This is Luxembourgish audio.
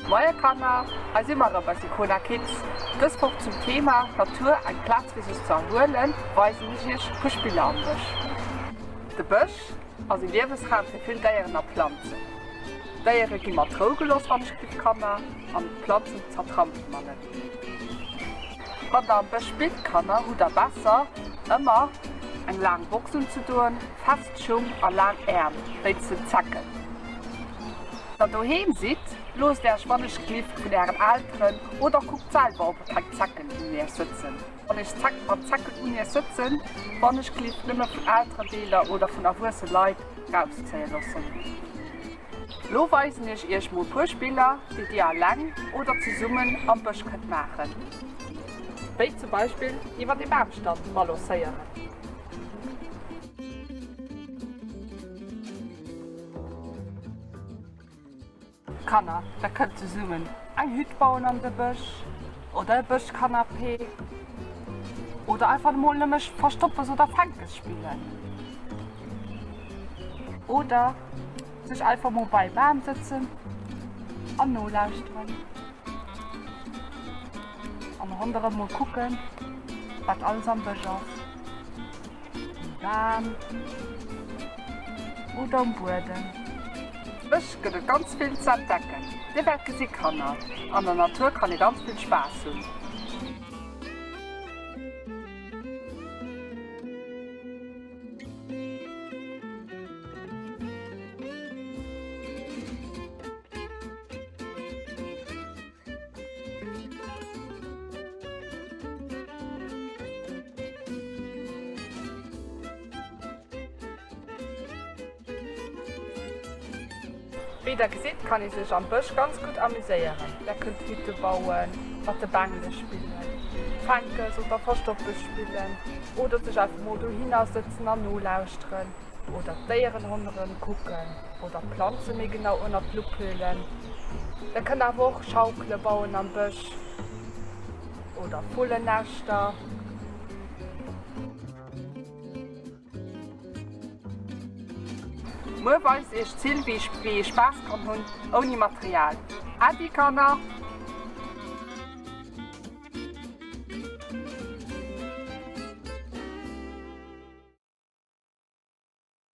Moie Kanner, hei si mer erëm bei Sicona Kids. Dës Woch zum Thema Natur, eng Plaz fir sech ze erhuelen, weisen ech iech puer Spiller am Bësch. De Bësch ass e Liewesraum fir vill Déieren a Planzen. D'Déiere gi mat Rou gelooss wann ech giff Kanner, an d'Planzen zertrampele mer net. Wann der am Bësch spillt Kanner, hutt der besser ëmmer eng laang Box unzedoen, fest Schung a laang Äerm wéinst den Zecken. Der doheem sidd, loosst Äech wannechglift vun Ären Elteren oder kuckt selwer ob keng Zecken un Iech sëtzen. Wann Iech Zecken, wann Zecken un Iech sëtzen, wannechglift nëmme vun Elterendeeler oder vun erwuesse Leit rauszéie loossen. Lo weisen ech Iech mol puer Spiller, déi Dir alleng oder zesummen am Bësch kënnt maachen. Wéi zum Beispill iwwert ee Bamstamm balancéieren. Kanner, der kënnt zesummen eng Hütt bauen an de Bësch oder e Bëschcanapé oder einfach emol nëmme Verstoppes oder Fänkes spillen oder sech einfach mol bei e Bam sëtzen an nolauschteren an ronderëm mol kucken, wat alles am Bësch ass. Um Bam oder um Buedem. Bësch gëtt et ganz vill ze entdecken. Dir wäert gesi Kanner, an der Natur kann ee ganz vill Spaass hunn. Wéi der gesitt kann ee sech am Bësch ganz gutt amuséieren. Der kënnt Hütte bauen, mat de Bengele spillen, Fänkes oder Verstoppes spillen oder sech einfach mol dohinner sëtzen an nolauschteren oder d'Déieren ronderëm kucken oder d'Planze méi genau ënnert d'Lupp huelen. Der kënnt awer och Schaukele bauen am Bësch oder Vullennäschter. Muer weist iech d'Sylvie wéi ee Spaass kann hunn ouni Material. Äddi Kanner!